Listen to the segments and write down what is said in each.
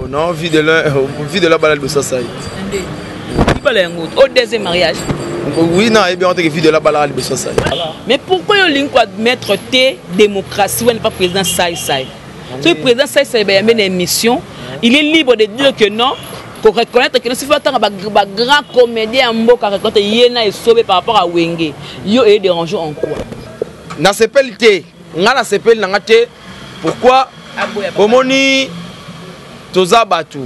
Oh non, vie de l'un, vie de l'un bala liboso sai. Nde. Libala yango au deuxième mariage. Oui, non, et bien on te vie de la bala liboso sai. Mais pourquoi yo lingi ko admettre te démocratie wana pas président sai sai? Soki président sai sai bayambe na émission, il est libre de dire que non, ko reconnaître que soki atanga ba grand comédien ya mboka reconnaître ye na esobe par rapport à Wenge. Yo e dérange en quoi? Nasepeli te, nga nasepeli na nga te. Pourquoi? Bomoni toza bato,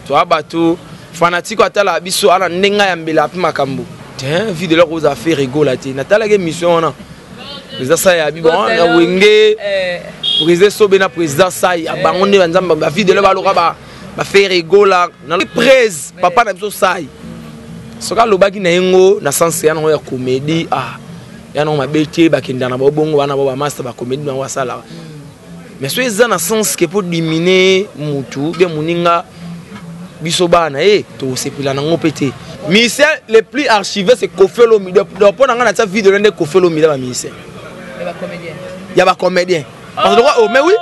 toza bato fanatique atala biso ana ndenge ayambela mpe makambo te vie de loko oza fe rigola te. Natalaki émission wana président sai abi bon na wenge eh. Président sobe na président sai bango nde banzambe ba vie de loko baloka ba ba fe rigola na prese papa na biso sai soki alobaki na ye ngo na sens ya nango ya comédie, ah ya nango mabe te, bakenda na babongo wana ba bamaster bacomédie bango basalaka. Mais soki eza na sens ke mpo dimine mutu bien moninga biso bana ye tosepela nango mpe te. Musicien le plus archivé, c'est Koffi Olomide. Donc mpo na ngai natia video nde Koffi Olomide ba musicien ya bacomédien parce que oh, mais oui.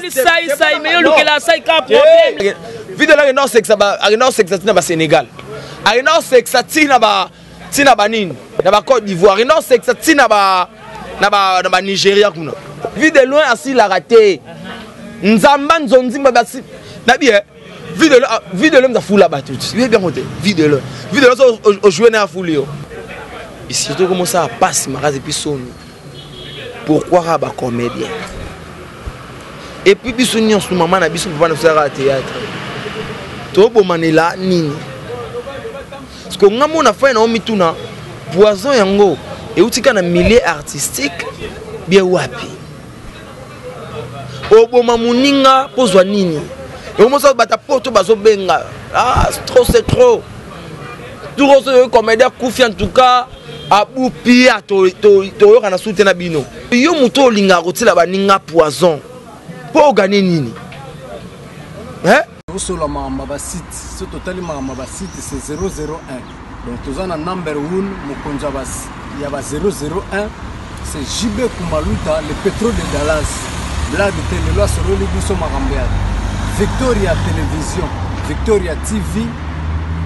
Sai sai, mais yo lukela sai ka problème. Video akenda kosekisa, akenda kosekisa ntina basénégal, akenda kosekisa ntina ba ntina banini na bacôte d'Ivoire, akenda kosekisa ntina ba na banigéria kuna. Vie de loin asilaka te, nzamba nzonzimba basi nabi eh vie de loin afula bato ti oyebi yango te. Vie de loin, vie de loin so ojoue na afuli yo et surtout komosala pasi makasi epuis soni. Pourquoi kaka bacomédien? Et puis biso nyonso mama na biso, papa na biso kaka théâtre, tobomanela nini? Parce que nga mona fai na omituna poison yango euti kaka na milieu artistique bien wapi? Oboma moninga mpo zwa nini? Ekomosa bata poto bazobenga, ah, trop c'est trop. Tour oyo comédien akufi, en tout cas abupia toyoka na su te na bino. Yo moto olingaka kotiela baninga poison mpo ogane nini? Tosola makambo ya basite. So totali makambo ya basite, c'est 001. Donc toza na number 1, mokonzi ya ba 001, c'est JB Kumaluta, le pétrole de Dallas. Blague te, lelo asololi biso makambo ya Victoria Télévision, Victoria TV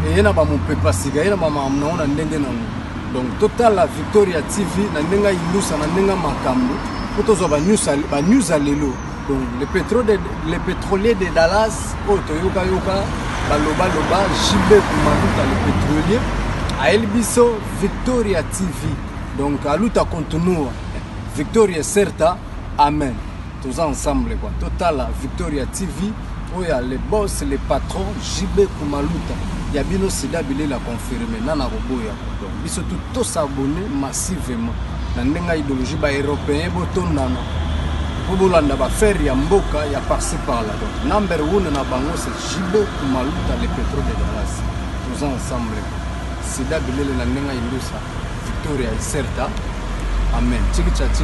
eye na bamopepa sika, ye na bamakambo nango na ndenge nango. Donc totala Victoria TV na ndenge ayindusa na ndenge makambo mpo tozwa banews ya lelo. Donc le pétrolier de Dallas oyo toyokayoka balobaloba, JB Kumaluta le pétrolier ayeli biso Victoria TV. Donc aluta continua, Victoria certa, amen. Toza ensemble quoi. Totala Victoria TV oyo ya le boss, le patron JB Kumaluta ya bino sida bilela confirme nana koboya. Donc biso tout tosabonne massivement na ndenge ya idéologie baeuropéen, botondana mpo bolanda bafere ya mboka ya par-ci par-là. Donc number one na bango, c'est JB Kumaluta le pétrole de Dallas. Toza ensemble, sida bilele na ndenge ya indusa Victoria Iserta. Amen.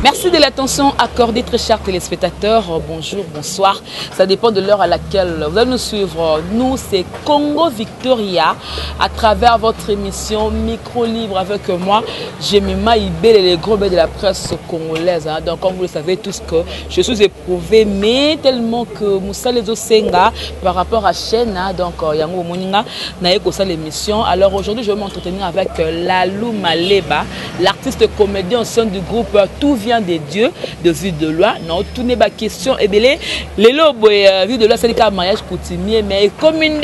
Merci de l'attention accordée, très chers téléspectateurs. Bonjour, bonsoir. Ça dépend de l'heure à laquelle vous allez nous suivre. Nous, c'est Congo Victoria, à travers votre émission Micro Libre avec moi, Jemima Ibele, les gros de la presse congolaise. Hein. Donc, comme vous le savez tous, que je suis éprouvé, mais tellement que mosala ezosenga par rapport à chaîne, hein. Donc, yango moninga, naye l'émission. Alors aujourd'hui, je vais m'entretenir avec Lalou Maleba, l'artiste comédien au sein du groupe Tout vient de Dieu, de Vue de Loi. Non, tout n'est pas question. Ebele, lelo boye Vue de Loi, c'est le mariage coutumier, mais comme une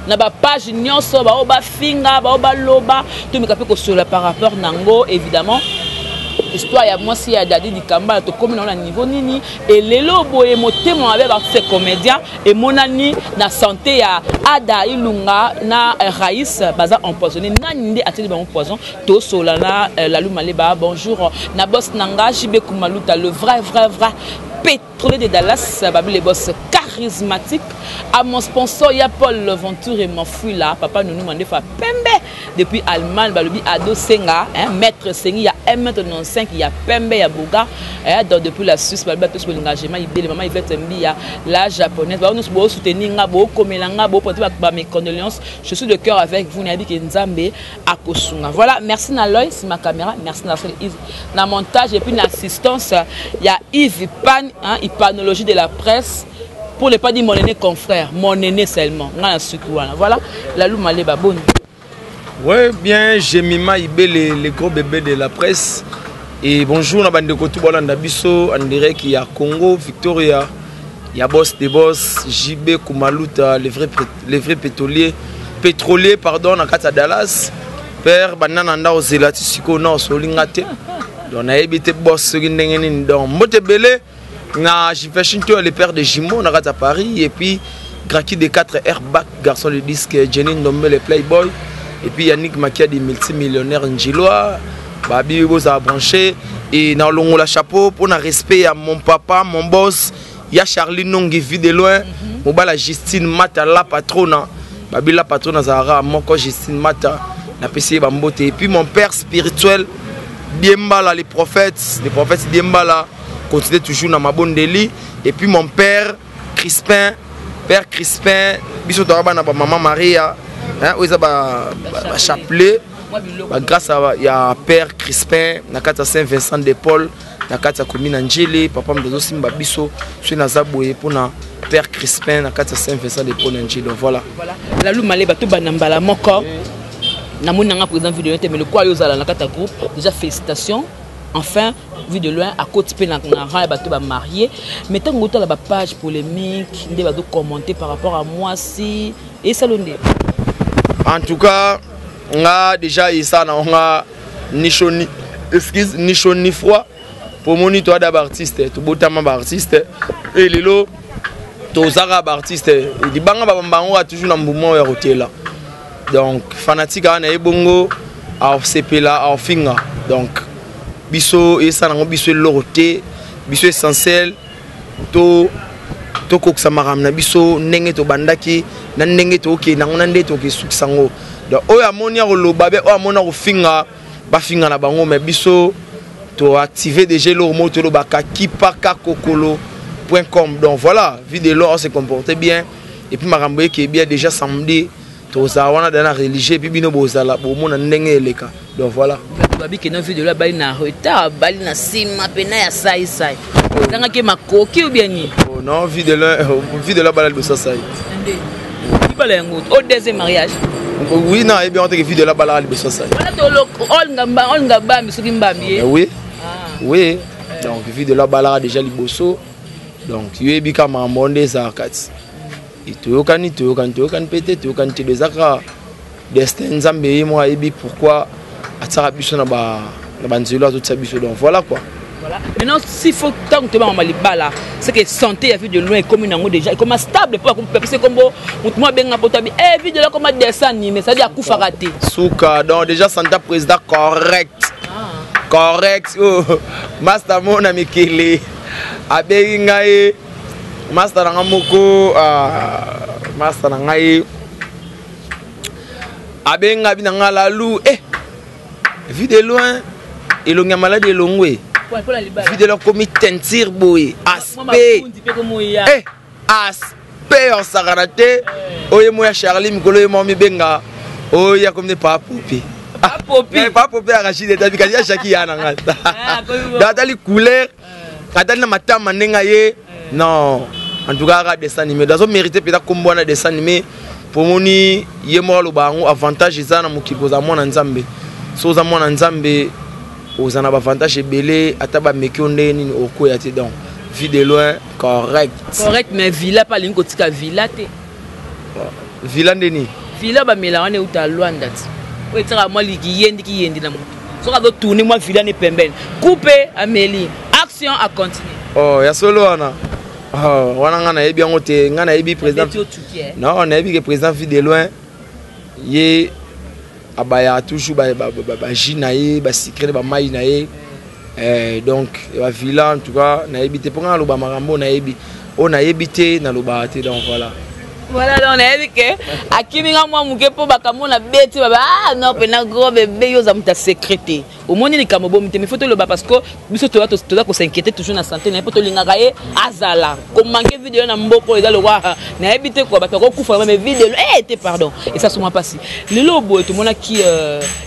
na bapage nyonso bao bafinga, bao baloba, tomeka mpe kosolola par rapport nango. Évidemment, histoire ya mwasi ya Dadi Dikambala, tokomi nango na niveau nini? Elelo boye motema mabe baartiste comédien emonani na santé ya Ada Ilunga na Raïs, baza empoisonné. Nani nde atieli bango poison? Tosola na Lalu Maleba. Bonjour na boss na nga JB Kumaluta, le vrai vrai vrai pétrolier de Dallas, babi le boss charismatique. À mon sponsor ya Paul Venture et Mafuila, papa Nounou Mandefa Pembe depuis Allemagne, balobi Ado Senga, hein, maître Sengi ya 1m95 ya Pembe ya Boga, hein, donc depuis la Suisse, balobi tous bolinga Jema Ibele, maman Yvette Mbia la japonaise, ba nous bo soutenir nga, bo komela nga, bo porter ba mes condoléances. Je suis de cœur avec vous, nabi ke Nzambe akosunga. Voilà, merci na Lois ma caméra, merci na Yves na montage et puis na assistance ya Yves Pan, hein, ipanologie de la presse. Pour ne pas dire mon aîné confrère, mon aîné seulement. Nga na suki wana. Voilà, Lalou Maleba boni. Ouais, bien, Jemima Ibele, le gros bébé de la presse. Et bonjour, na bandeko tout bolanda biso en direct ya Congo Victoria. Ya boss des boss JB Kumaluta, le vrai pétrolier, pétrolier pardon na kati ya Dallas. Père banana nda ozela ti sikoyo na osolinga te. Donc nayebi te boss soki ndenge nini donc mbote ebele na Jifeshin to le père de Jimo na kati ya Paris et puis Graki de 4 Airback garçon de disque Jenny Ndombele Playboy et puis Yannick Makiadi multimillionnaire Njiloa babi bozala branché et na longola chapeau pour na respect ya mon papa mon boss ya Charlie Nongi vie de loin mobala Justine Mata la patrona babi la patrona azalaka moko Justine Mata napesi ye bambote et puis mon père spirituel Diembala les prophètes Diembala continue toujours na mabondeli et puis mon père Crispin, père Crispin biso toka bana ba maman Maria hein, oyo eza ba, ba, ba chapelet ba grâce à ya père Crispin na kati ya Saint Vincent de Paul na kati ya commune ya Ndjili papa moto azosimba biso soki naza boye mpona père Crispin na kati ya Saint Vincent de Paul na Ndjili. Donc voilà. Voilà. Lalou Maleba tobanda mbala moko namoni nanga président video te mais lokola yo ozala na kati ya groupe déjà, félicitations. Enfin Vue de Loin akoti mpe na rang ya bato bamarié, mais ntango otala bapage polémique nde bazocommenter par rapport à mwasi esalo nde. En tout cas nga déjà esa na nga ni chaud ni, excuse, ni chaud ni froid po moni toada baartiste, tobotama baartiste e lelo tozaka baartiste libanga babamba yango toujours na mbuma oyo ya kotela. Donc fanatique awa na ye bongo aosepela aofinga. Donc biso esala yango biso eloko te. Biso essentiel to tokokisa makambo na biso ndenge tobandaki na ndenge tokokende yango na ndenge tokesukisa yango. Donc oyo amoni akoloba be, oyo amoni akofinga, bafinga na bango, mais biso toactive déjà eloko moko tolobaka kipakakokolo.com. Donc voilà, Vue de Loin on se comporte bien et puis makambo eke bien. Déjà samedi tozala wana da na religieux et puis bino bozala bomona ndenge eleka. Donc voilà. Bato babi keno Vue de Loin abali na retard, abali na nsima pena ya saisai, ezangaki makoki ou bien nini? Oh, non, Vue de Loin, Vue de Loin bala liboso sai. Nde libala yango o deuxième mariage. Oui, non, ayebi yango teke Vue de Loin balaka liboso sai. Wana olinga mbambi soki mbambi ye. Oui, oui, donc Vue de Loin balaka déjà liboso. Donc yoyebi ka makambo nde ezalaka ti toyokani, toyokani, toyokani mpe te, toyokani te. Eza kaka destin, Nzambe ye moko ayebi pourquoi atiaka biso na banzelo azotia biso. Donc voilà quoi. Voilà. Maintenant, s'il faut tant que tu vas libala, c'est que santé ya Vue de Loin comme nango déjà, comme stable pour parce que comme mutu mo benga poto bi eh Vue de Loin comme dessin animé, ça dit akufa raté. Souka, donc déjà santé président correct. Ah. Correct. Oh, master mona mikili. Abengi ngai master na nga moko, master na ngai abengi ngai na nga Lalu eh Vue de Loin elongi ya maladi elongwe, Vue de Loin komi teinture boye, aspect eh aspect osakana te. Oye mo ya Charlie mikolo ye mo mibenga oyo ya komi ne papa popi, papa popi ya Rachid etabi kasi ya Jackie ya na ngai. Donc atali couleur, atali na matama ndenge aye. Non, en tout cas aka dessin animé azo mérité mpenza kombo wana dessin animé po moni ye moko aloba yango. Avantage eza na mokili kozala mwana Nzambe. So oza mwana Nzambe, oza na baavantage ebele, ata bameki yo ndenge nini okoya te. Donc Vue de Loin correct. Correct, mais villa pa alingi kotika villa te. Villa ndeni? Villa bamela wana euta Lwanda ti oyo etiaka mwa likiyendi kiyendi na motu soki azotourne mwa villa ne pembeni, coupe, ameli, action acontinue. Oh, ya solo wana. Oh, wana ngai nayebi yango te. Ngai nayebi président, non, nayebi ke président Vue de Loin ye abayaka toujours bajus na ye, basucré, bamai na ye. Donc bavilla en tout cas nayebi te mpo ngai naloba makambo nayebi oyo nayebi te, nalobaka te. Donc voilà. Voilà, donc nayebi ke akimi nga mwa moke mpo bakambo na beti baba. Ah non, mpena gros bébé, yo oza moto ya secret te. Omoni likambo bomi te, mais faut toloba parce que biso toza kos'inquiéter toujours na santé na ye mpo tolingaka ye azala komanke video na mboka eza lokwa nayebi te kua bato bakokufa. Mais video eh te, pardon, esa soma mpasi. Lelo boye tomonaki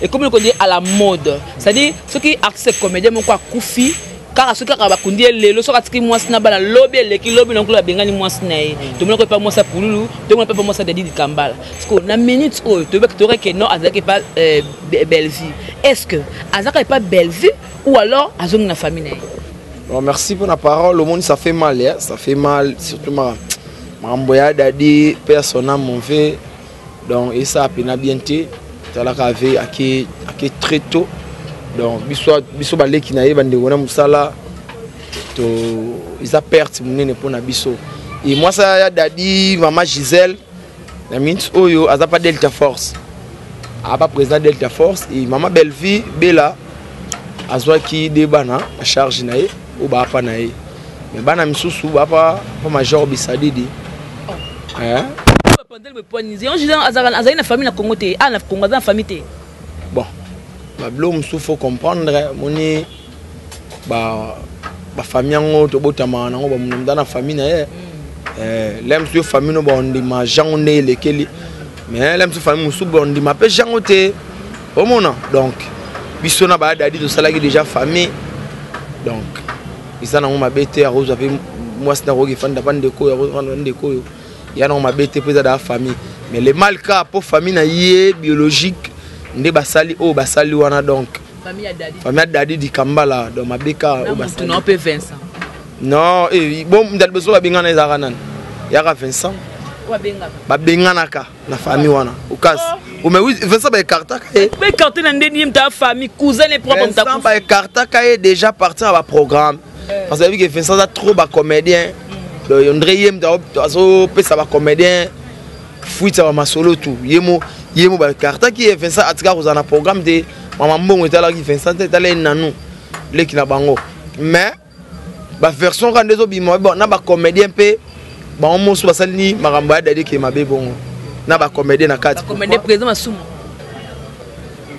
ekomi lokodi à la mode, c'est-à-dire soki artiste comédien moko akufi. Kaka soki kaka bakundi ye lelo, soki atiki mwasi na bana, lobi eleki lobi na nkolo abengani mwasi na ye. Tomonaki epa mwasi ya Pululu, tomonaki epa mwasi ya Dadi Dikambala. Parce que na minute oyo toyebaki, toyokaki non, azalaki epa Bellevue. Est ce que azalaka epa Bellevue ou alors azongi na famille na ye? Bon, merci pour la parole. Au monde, ça fait mal, hein? Ça fait mal, surtout ma makambo ya Dadi, personne mauvais. Donc et ça pena bien te. Talaka ave ake ake très tôt. Donc biso biso baleki na ye bandeko na mosala to eza perte monene mpona biso. Et moi ça ya Dadi, mama Gisèle, na minute oyo aza pa Delta Force. Apa président Delta Force et mama Bellevue Bella azwaki de bana na charge na ye oyo baapa na ye, mais bana misusu baapa pa major Bisadidi. Eh? Azali na famille na Congo te? Ah, na Congo aza na famille te? Bon, babilo mosusu faut comprendre, moni bafamille yango tobotamaka nango, bamutu na famille na ye. Le mosusu yo famille no bandima jango nde elekeli, mais le mosusu famille mosusu bandima mpe jango te, omona. Donc biso na baya Dadi tosalaki déjà famille, donc eza nango mabe te. Akozwa mpe mwasi na koki efanda pa ndeko oyo, akozwa ndeko oyo ya nango mabe te, mpo eza daa famille. Mais le mal ka mpo famille na ye biologique nde basali oyo basali wana. Donc famille ya Dadi Dikambala, donc mabe ka oyo basali mpe Vincent. Non, eh, bon, ndali beso babengana ezalaka nani? Yaka Vincent babenganaka na famille wana okasi. Oh, mais oui, Vincent baécartaka ye. Baécarte na ndeni? Ye mutu famille, cousin ne propre. Vincent baécartaka ye déjà partir na baprogramme, parce que yebi ke Vincent aza trop bacomédien. Donc André ye mutu azopesa bacomédien fuite ya bamasolo tout. Ye mo baécartaki ye. Vincent atika kozala na programme te. Mama mbongo etalaki Vincent te, etala ye nanu leki na bango. Mais baversion kaka nde ezobima na bacomédien mpe bango mosusu basali makambo ya Dadi ke mabe bongo na bacomédien na kati.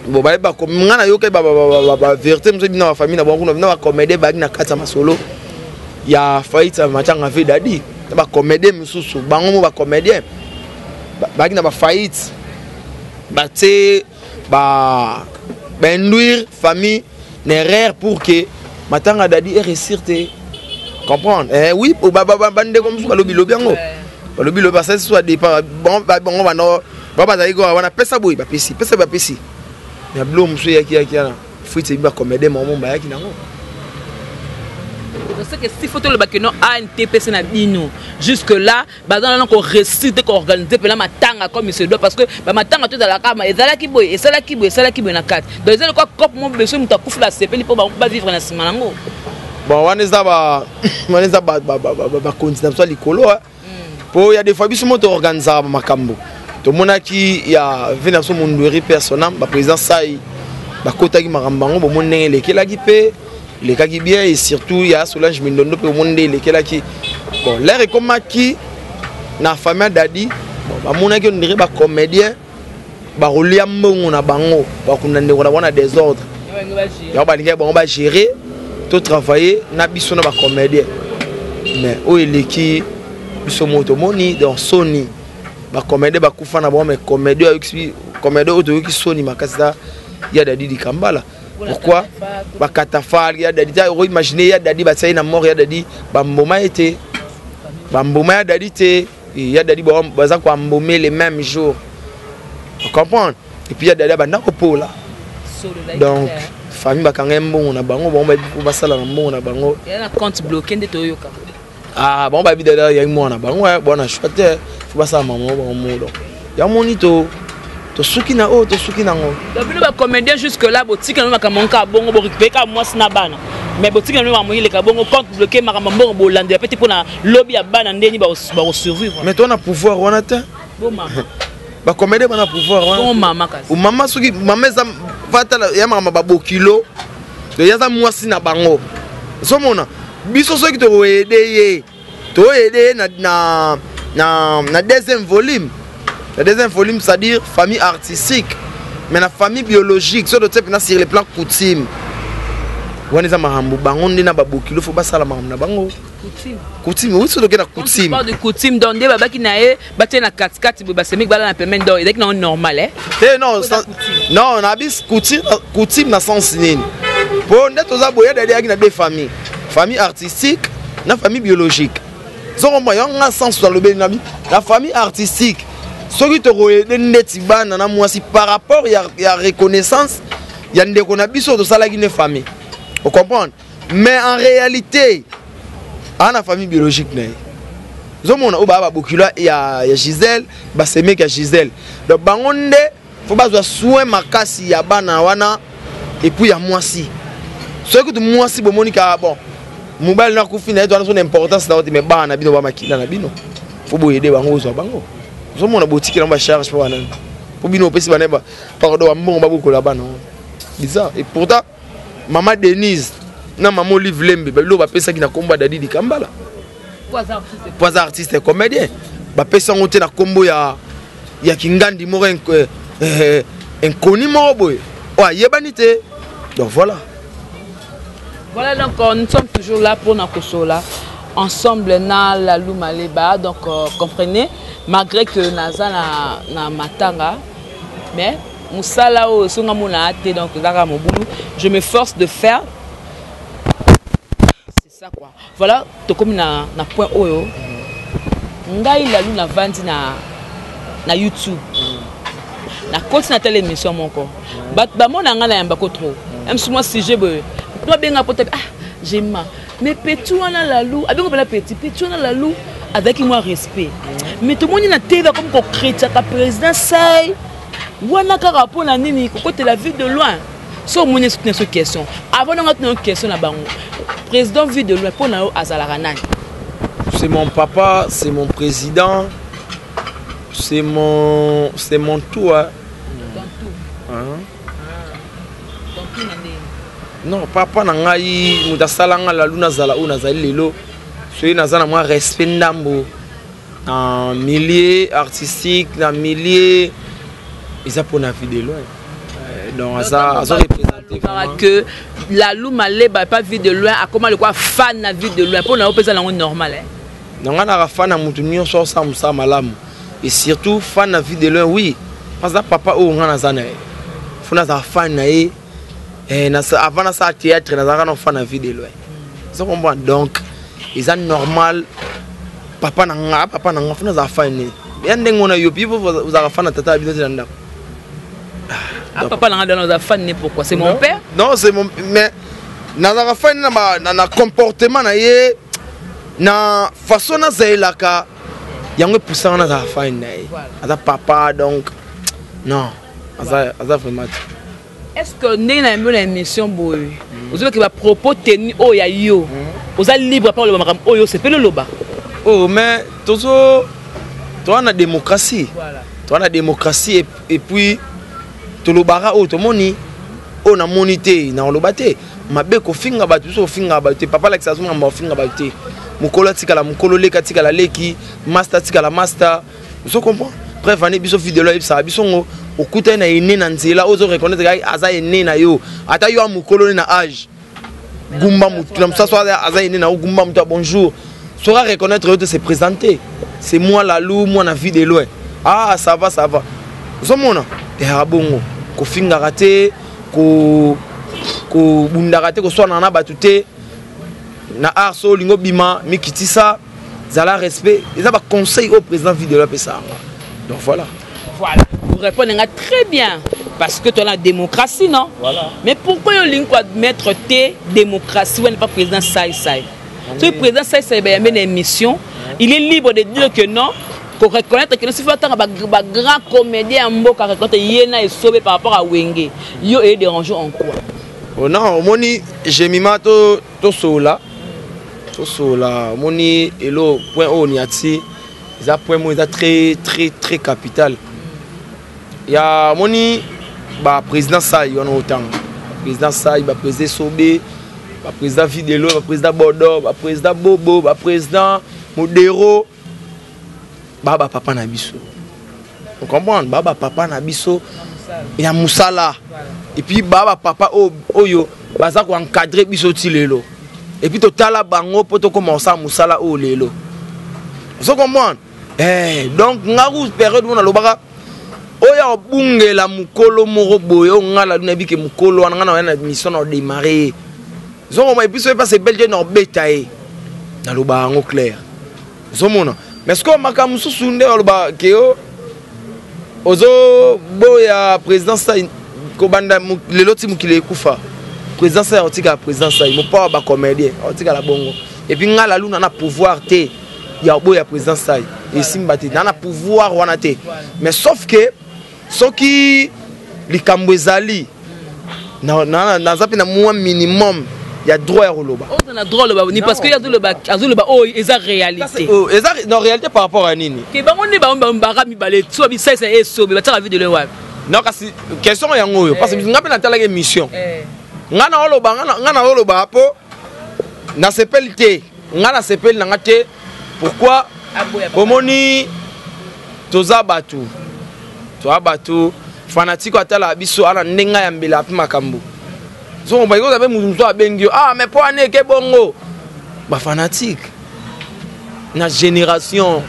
Bon, bayeba nga nayoki bavérité mosusu bina bafamille na bango kuna na bacomédien bayaki na kati ya masolo ya faillite ya matanga ve Dadi na bacomédien mosusu. Bango mo bacomédien bayaki na bafaillite, batie bainduire famille na erreur pour que matanga Dadi eréussir te, comprendre? Eh, oui, bandeko mosusu balobi lobi yango, balobi lobi basali susu adepa bango banda ba bazalaki kaka wana, pesa boye bapesi, pesa bapesi. Mais biloko mosusu eyaki yaki wana fuite ebi bacomédien moko bayaki nango. Ce que si faut tolobaki no ANTPC na bino jusque là baza nano koréussir te koorganiser mpena matanga comme il se doit, parce que bamatanga to ezalaka ezalaki boye, esalaki boye, esalaki boye na kati. Donc eza lokwa cope mo beso, moto akufi, basepeli mpo bavivre na nsima nango. Bon, wana eza bakonzi na biso ya likolo, mpo ya des fois biso mo toorganisaka makambo. Tomonaki ya ve na biso Mondweri mpe ya Sonam, baprésident sai bakotaki makambo yango, bomoni ndenge elekelaki mpe elekaki bien. Et surtout ya Solange Mindondo mpe, omoni nde elekelaki. Bon, l'air ekomaki na famille ya Dadi. Bon, bamonaki on dirait bacomédien bakolia mbongo na bango, bakunda ndeko na bango na désordre. Yango balingaki bango bagérer to travailler na biso na bacomédien. Mais oyo eleki biso mo tomoni, donc soni, bacomédien bakufa na bango. Mais comédien oyo, comédien oyo toyoki soni makasi eza ya Dadi Dikambala. Pourquoi bakatafale ya Dadi? Oimagine ya Dadi batia ye na mort ya Dadi, bamboma ye te, bamboma ya Dadi te. Ya Dadi baza koambome le même jour, comprendre? Et puis ya Dadi abanda kopola. Donc famille bakanga ye mbongo na bango, bango bayebi mpo basala na mbongo na bango. Compte bloqué nde toyoka. Ah, bango bayebi Dadi yaki mwana bango bwana choix te, fo basala mama bango mo. Donc yamoni to tosuki na oyo tosuki nango. Donc bino bacomédien jusque là botika no makambo nka bongo, borécupéré kaka mwasi na bana, mais botika no makambo eleka bongo, compte bloqué, makambo mbongo bolandela pe te mpona lobi ya bana ndeni bakosurvivre. Mais towana pouvoir wana te, bacomédien bana pouvoir wana. Mama kasi. Mama, soki mama eza vatala ya makambo babokilo, yaza mwasi na bango, ozomona biso soki tokoyede ye, toyede ye na deuxième volume, la deuxième volume, c'est-à-dire famille artistique. Mais la famille biologique, soki totie mpena sur le plan coutume, wana eza makambo bango nde na babokilo fo basala makambo na bango. Coutume, oui, soki toke na coutume. De coutume, donc nde babaki na ye batie na katikati boye, basemiki bala na pembeni, donc ezalaki nango normal, eh? Te, non, non, na bis coutume, coutume na sens nini? Mpo nde toza boye, Dadi ayaki na deux familles. Famille artistique na famille biologique. Zokomba yo nga sens nalobeli na bi na famille artistique. Soki tokoyede ndeti bana na mwasi par rapport ya reconnaissance ya ndeko na biso tosalaki ne famille. Vous comprenez? Mais en réalité, ana famille biologique na ye. Zomona oyo baa babokilo ya Gisèle, basemeki ya Gisèle. Donc bango nde faut bazwa soin makasi ya bana wana et puis ya mwasi. Soki kutu mwasi bomoni ka bon mobali na kufi na ye to wana so na importance na yo te, mais bana na bino ba makila na bino. Faut boyede bango ozwa bango. Ozomona botikela ba charge po wana. Po bino opesi bana ba pardon ba mbongo babokola bana. Bizarre. Et pourtant Maman Denise na Maman Olive Lembe ba biloko bapesaki na kombo ya Dadi Dikambala. Po aza artiste comédien. Bapesi yango te na kombo ya Kingandi moko inconnu moko boye. Oyo ayebani te. Donc voilà. Voilà, donc nous sommes toujours là pour Nakosola. Ensemble na Lalou Maleba. Donc comprenez, malgré que naza na matanga, mais musala oyo songa mona te, donc ezaka mobulu, je me force de faire. C'est ça quoi. Voilà, tokomi na point oyo. Ngai Lalou na vandi na YouTube. Na koti na tele émission moko. Bat ba mona nga na yamba ko trop. Même si moi sujet boye. Toi benga pota ah j'aime. Mais petit wana Lalou, abengo bela petit, petit wana Lalou avec moi respect. Mais tout monde na TV comme ko chrétien ka président sai. Wana kaka pona nini ko côté la vie de loin. So moni soutien so question. Avant nga tuna question na bango. Président vie de loin pona yo azalaka nani? C'est mon papa, c'est mon président. C'est mon tout, hein. Ton tout. Hein? Ah. Ton tout na nini? Non, papa na ngai moto asala nga Lalou nazala oyo nazali lelo. Soki naza na mwa respect ndambo na milieu artistique, na milieu eza pona vie de loin. Donc, aza représenter vraiment. Que Lalou Maleba pas vie de loin, akoma le quoi fan na vie de loin pona opesa nango normal, hein. Na nga na fan na mutu nyonso osala mosala malamu. Et surtout fan na vie de loin, oui. Parce que papa oyo nga naza na ye. Faut naza fan na ye. Avant na sa théâtre, nazalaka na fan na vie de loin. Vous comprenez? Donc, eza normal. Papa na nga, papa na nga, faut naza fan na ye. Ya ndenge wana yo, puis vous, vous avez fan na tata bino te na ndako. Ah, papa na nga, naza fan na ye pourquoi? C'est mon Non. père? Non, c'est mon, mais nazalaka fan na ba, na, na comportement na ye, na façon nazaelaka yango epusaka nazala fan na ye. Voilà. Aza papa, donc non, aza vraiment tout. Est-ce que ndenge na yambi na émission boye, ozobaki ba propos tenus oyo ya yo, oza libre pa koloba makambo oyo osepeli oloba? Oh, mais tozo, toza na démocratie. Voilà. Toza na démocratie et puis tolobaka oyo tomoni, oyo namoni te, na oloba te. Mabe kofinga bato, biso kofinga bato te. Papa alakisa biso makambo ya kofinga bato te. Mokolo atikala mokolo, leki atikala leki, master atikala master. Ozo comprendre? Bref, ane biso vidéo ayebisaka biso ngo, okutani na ene na nzela, ozo reconnaître kaka aza ene na yo. Ata yo ya mokolo ne na âge. Gumba mutu, na mosusu aza ene na yo, gumba mutu ya bonjour. Saura reconnaître yo te se présenter. C'est moi Lalou, moi na vie de loin. Ah, ça va, ça va. Ozomona? Ezalaka bongo. Kofingaka te, kobundaka te, koswanaka na bato te. Na art so olingo bima, mikitisa, zala respect. Eza ba conseil au président vie de loin pesa yango. Donc voilà. Voilà. Vous répondez très bien. Parce que tu as la démocratie, non? Voilà. Mais pourquoi vous voulez mettre T démocratie ou n'est pas président Saï Saï? Si le président Saï Saï a une émission, il est libre de dire que non, qu'on reconnaître que non, si vous avez un grand comédien en mboka, reconnaître Yena est sauvé par rapport à Wenge. Yo est dérangé en quoi? Oh non, moni Jemima to to sola. To sola, moni elo point o niati. Eza point mo eza très très très capital. Ya moni ba président Saï wana autant. Président Saï, ba président Sobé, ba président Videlo, ba président Bodo, ba président Bobo, ba président Modero. Ba ba papa na biso. Vous comprenez? Ba ba papa na biso ya musala. Et puis ba ba papa oyo baza ko encadrer biso ti lelo. Et puis totala bango po to commencer musala o lelo. Vous comprenez? Donc ngaku période mona lobaka oyo obungela mukolo moko boye, oyo nga la nayebi ke mukolo wana, nga na ya na mission na démarrer. Ozomona, et puis soki mpasi ebeli te na obeta ye, naloba yango clair. Ozomona, mais sikoyo makambo mosusu nde aloba ke yo ozoboya président Sai kobanda lelo ti mokili ekufa. Président Sai akotikala président Sai, mopawa bacomédien akotikala bongo. Et puis ngai Laluna na pouvoir te ya oboya président Sai, esimba te, na pouvoir wana te. Mais sauf que soki likambo ezali, naza mpe na mwa minimum ya droit ya koloba. Oza na droit oloba ni parce que azoloba oyo eza réalité. Eza na réalité par rapport à nini? Ke bango nde bango baka mibale so bisalisa Esobe, batiaka Vue de Loin wapi? Non, kasi question yango oyo, parce que nga mpe natalaki émission. Nga na oloba, nga na oloba mpo nasepeli te, nga nasepeli na nga te. Pourquoi? Bomoni, toza bato, toza bato. Fanatique atala biso ana ndenge ya mbela mpe makambo zongo bakoza mpe motu mosusu abengi yo: "Ah, mais mpo ane eke bongo." Bafanatique na génération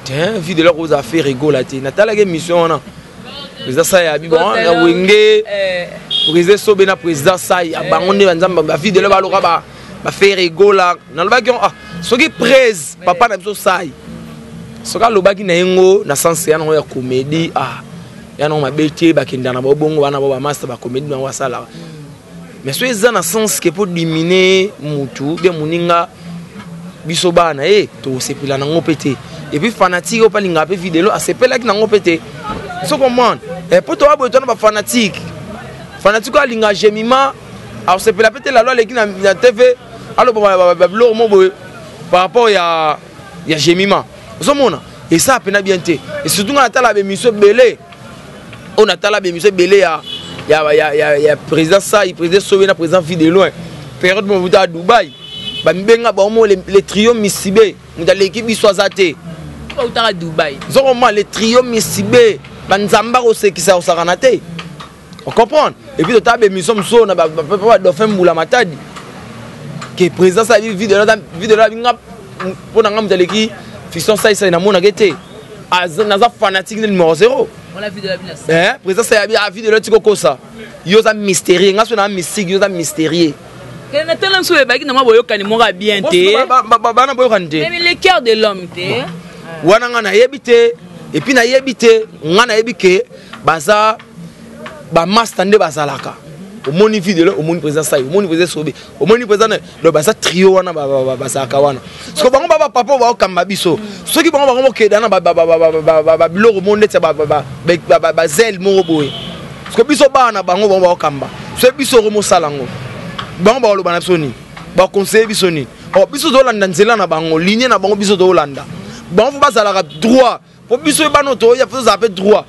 te, Vue de Loin kozala Ferre Gola te. Natalaki émission wana, président Sai abi bon na Wenge, président Sobe na président Sai, bango nde banzambe. Bavue de Loin baloka baFerre Gola. Nalobaki: "Ah, soki prese papa na biso Sai, soki alobaki na ye ngo na sens ya nango ya comédie, ah, ya nango mabe te." Bakenda na babongo wana bo bamaster bacomédie bango basalaka. Mais so eza na sens ke mpo diminuer mutu bien moninga, biso bana ye tokosepela nango mpe te. Et puis fanatique oyo mpe alingaka mpe Vue de Loin asepelaki nango mpe te. So comprendre, mpo toya boye, twana bafanatique, fanatique oyo alingaka Jemima akosepela mpe te. Lalo aleki na TV, aloba babiloko mo boye par rapport ya Jemima. Ozomona, esala mpena bien te. Et surtout nga natala baémission ebele oyo, natala baémission ebele ya président Sai, président Sobe na président Vue de Loin. Période mo buta ya Dubai, bamibenga bango le trio Misibe, moto aleki biso aza te. Bautaka Dubai. Ozokoma le trio Misibe, banzambe akosekisa kosakana te, ocomprendre. Et puis totala baémission mosusu na badauphin Mbula Matadi ke président Sai, Vue de Loin abinga mpo na nga moto aleki Fiston Saisai namonaka te, naza fanatique nde numéro 0. Président Sai abi: "Vue de Loin, tika okosa, yo oza mystérieux." Nga so na mystique, yo oza mystérieux. Na tala mosusu ebaki na mwa boyokani moko ya bien te. Bana boyokani te. Le cœur de l'homme te. Wana nga nayebi te. Et puis nayebi te, nga nayebi ke baza bamaster nde bazalaka. Omoni Vue de Loin, omoni président Sai, omoni président Sobe, omoni président, donc baza trio wana bazalaka wana. Siko bango ba bapapa oyo baokamba biso, soki bango bokenda na babiloko mo ndeti ya bazele moko boye, siko biso bana na bango, bango baokamba. Soki biso okomosala yango, bango bakoloba na biso nini? Baconseille biso nini? Biso tozolanda nzela na bango, ligne na bango, biso tozolanda bango. Fo bazalaka droit po biso bana toya fo tozala mpe droit.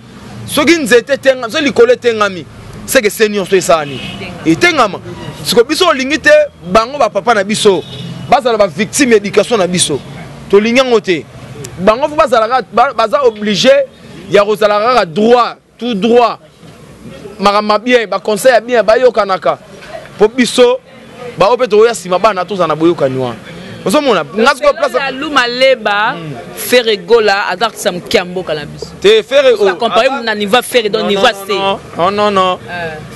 Soki nzete etengami, soki likolo etengami, seke se nyonso esala nini? Etengama. Siko biso olingi te bango bapapa na biso bazala bavictime éducation na biso, tolingi yango te. Bango fo bazalaka, baza obligé ya kozala kaka droit, tout droit, makambo bien, baconseil ya bien, bayokanaka mpo biso bao mpe tokoya nsima, bana tozala na boyokani wana. Ozomona nga sikoyo place Alu Maleba, Ferre Gola aza artiste moke ya mboka na biso. Te, Ferre compare na niveau Ferre, donc niveau C. Non, non, non,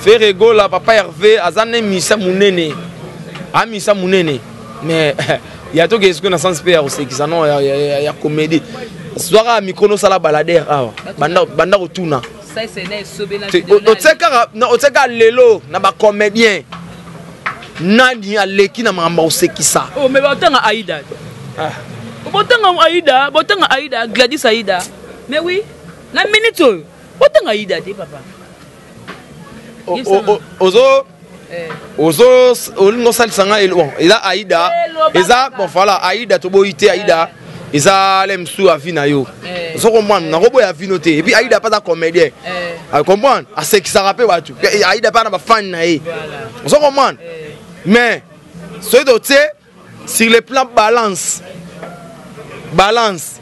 Ferre Gola, papa Hervé aza ne misa monene, amisa monene, mais ya toke sikoyo na sens mpe ya kosekisa, non, ya comédie. Zwaka micro, nosala balader awa, banda kotuna. Otie kaka lelo na bacomédien, nani aleki na makambo ya kosekisa? Oh, mais botanga Aida, botanga Aida, botanga Aida, Gladys Aida. Mais oui, na minute oyo botanga Aida te, papa. Ozo ozo olingi osalisa ngai. Bon, eza Aida, eza bon, voilà, Aida toboyi te. Aida eza le mosusu avi na yo, ozo comprendre, nakoboya avino te. Et puis Aida mpe aza comédien, comprendre, asekisaka mpe bato. Aida mpe ana bafani na ye, ozo comprendre. Mais soki totie sur le plan balance, balance,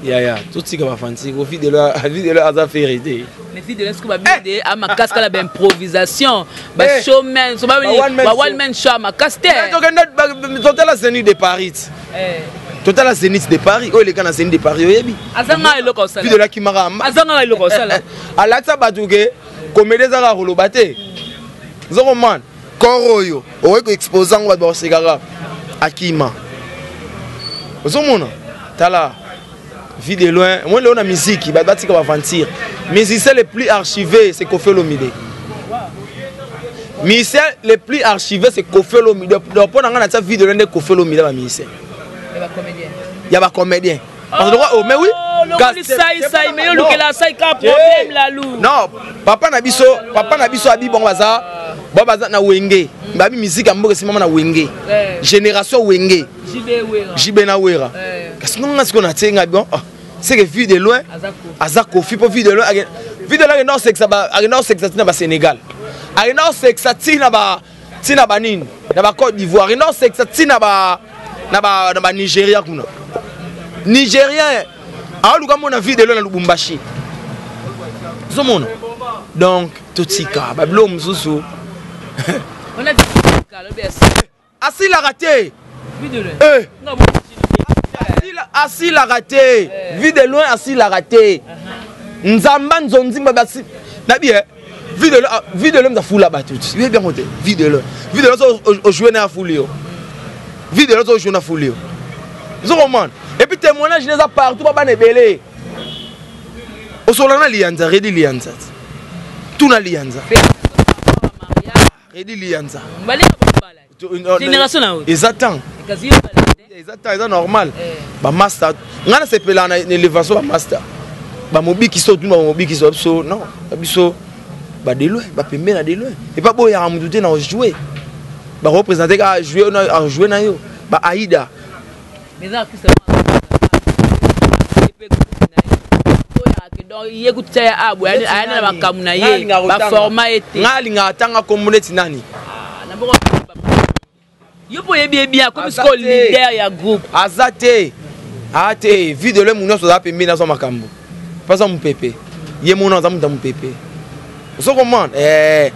yaya, totika bafantique. Vue de Loin aza Ferre te. Mais Vue de Loin soki babide amakasi kala baimprovisation, bashowman, ba one man show amakasi te. Totala Zénith de Paris, totala Zénith de Paris oyo eleka na Zénith de Paris, oyebi. Azanga eloko osala. Vue de Loin akimaka. Azanga eloko osala. Alatisa bato ke comédie ezaka koloba te, ozokomana. Corps oyo okoki koexpose yango, bato bakosekaka. Akima, ozomona, tala Vue de Loin. Moi leo na musique, bato batika baventure. Musicien le plus archivé, c'est Koffi Olomide. Musicien le plus archivé, c'est Koffi Olomide. Donc mpo na ngai natia Vue de Loin nde Koffi Olomide, bamusicien ya bacomédien. Parce que, oh, mais oui. Non, papa na biso, papa na biso abi bongo baza bo baza na Wenge. Babi musique ya mboka esimama na Wenge, génération Wenge, JB na Wera. Kasi nonga sikoyo natie ngai bon, oh, c'est que Vue de Loin aza Kofi, mpo Vue de Loin, Vue de Loin akenda kosekisa, akenda kosekisa ntina Basénégal, akenda kosekisa ntina ba ntina banini na Bacôte d'Ivoire, akenda kosekisa ntina ba na Banigéria kuna. Nigérien aoluka mona Vue de Loin na Lubumbashi, ozomona. Donc totika babiloko mosusu. Asilaka te, asilaka te. Vue de Loin asilaka te. Nzamba nzonzimba basi nabi Vue de Loin, Vue de Loin afula bato ti oyebi yango te. Vue de Loin, Vue de Loin so ojoue na afuli yo. Vue de Loin so ojoue na afuli yo, ozokomana. Et puis témoignage eza partout, babana ebele osola na Lianza, Redi Lianza, tuna Lianza, Redi Lianza. Génération na eza temps, eza temps, eza normal. Bamaster, ngai nasepelaka na élévation. Bamaster bamobikisi, otuni bamobikisi babiso, non, babiso bade loin, bapembe na de loin. Epa boyaka motu te na ojoue, bakoprésente kaka ajoue na yo baaida. Ye kutu ya abo ayana na makambo na ye, baforma ye te. Ngai alingaka tanga kombo neti nani? Yo mpo oyebi ye bien, akomi sikoyo leader ya groupe. Aza te, aa te. Vue de Loin, mu nyonso aza pembeni, azwa makambo mpo aza mopepe. Ye mona aza moto ya mopepe, ozo comprendre.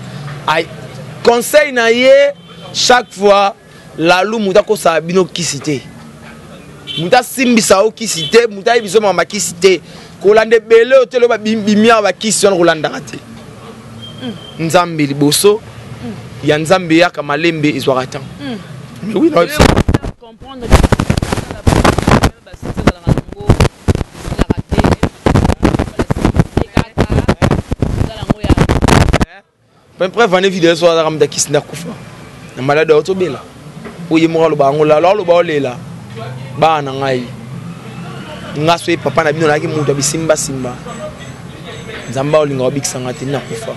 Conseil na ye chaque fois, lalu moto akosala bino kisi te, moto asimbisa yo kisi te, moto ayebi biso makambo kisi te. Kolanda ebele oyo te, loba bimiaka bakisi wana, kolandaka te. Nzambe liboso ya Nzambe, eyaka malembe, ezwaka temps. Mais oui, comprendre. Preuve ane, video so azaka moto akisi nde akufa na maladi ayo tobela. Oyo ye moko aloba yango, lalo aloba olela bana na ngai. Nga so ye papa na bino, nayaki moto ya bisimbasimba. Nzambe aolinga obikisanga te, nakufa.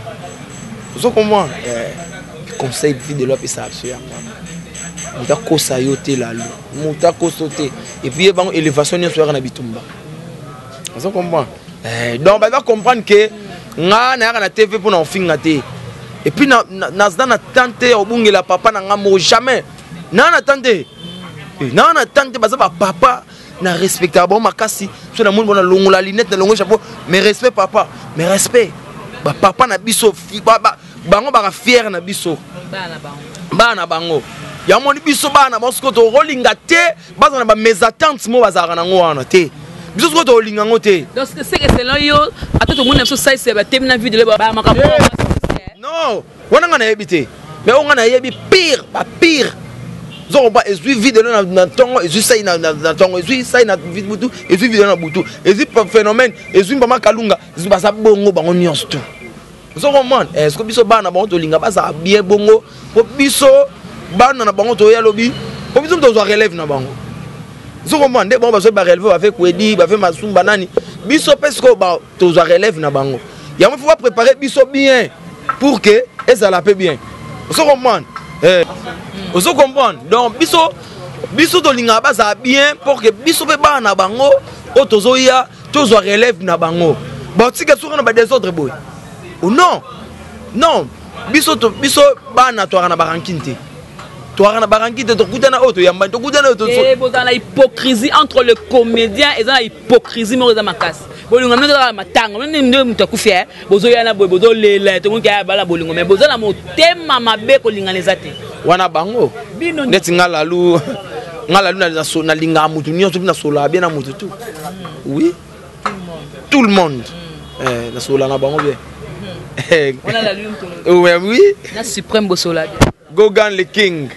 Ozo comprendre? Conseil Vue de Loin apesaka biso yango wana. Moto akosa yo te, lalo moto akosa te. Et puis ye bango élévation nyonso yaka na bitumba, ozo comprendre. Donc baza comprendre ke nga nayaka na TV mpona kofinga te. Et puis naza na temps te ya kobungela papa na nga moko, jamais. Naa na temps te, naa na temps te. Baza bapapa na respectaka bango makasi. So namoni bona longola lunette, na longola chapeau, mais respect papa, mais respect bapapa na biso. Bango baka fier na biso bana na bango. Yango moni biso bana na bango sikoyo tokolinga te baza na bamésentente mo bazalaka nango wana te. Biso sikoyo tokolinga yango te. Donc c'est que selon yo, ata tomoni na biso saise batemi na video bamakambo. Non, wana nga nayebi te, mais oyo nga nayebi pire, bapire zokoba ezwi video na ntongo, ezwi sai na ntongo, ezwi sai na butu, ezwi video na butu, ezwi phénomène, ezwi mbama kalunga, ezwi baza bongo bango nyonso tu, ozo comprendre. Est-ce que biso bana bango tolinga bazala bien bongo? Po biso bana na bango toya lobi, po biso tozwa relève na bango, ozo comprendre. Nde bango bazwi barelève, bave kwedi, bave masumba nani. Biso mpe sikoyo tozwa relève na bango. Yango faut bapréparer biso bien pour que ezala mpe bien, ozo comprendre. Ozo comprendre. Donc biso tolingaka bazala bien pour que biso mpe bana na bango oyo tozoya tozwa relève na bango. Batika soki na badésordre boye, non, non. Biso bana toyaka na barankine te, toyaka na barankine te. Tokutana oyo toyambani, tokutana oyo. Bozala na hypocrisie entre le comédien, eza na hypocrisie moko eza makasi. Bolingo mino ezalaka matanga nde moto akufi, bozoya na boye, bozolela, tomonki aya bala bolingo, mais boza na motema mabe, kolingana eza te. Wana bango neti nga lalu, nga lalu nalingaka motu nyonso mpe nasolaka bien na motu tout. Oui, tout le monde, nasola na bango bien. Oui. Na Suprême bosola bien? Gogan le King.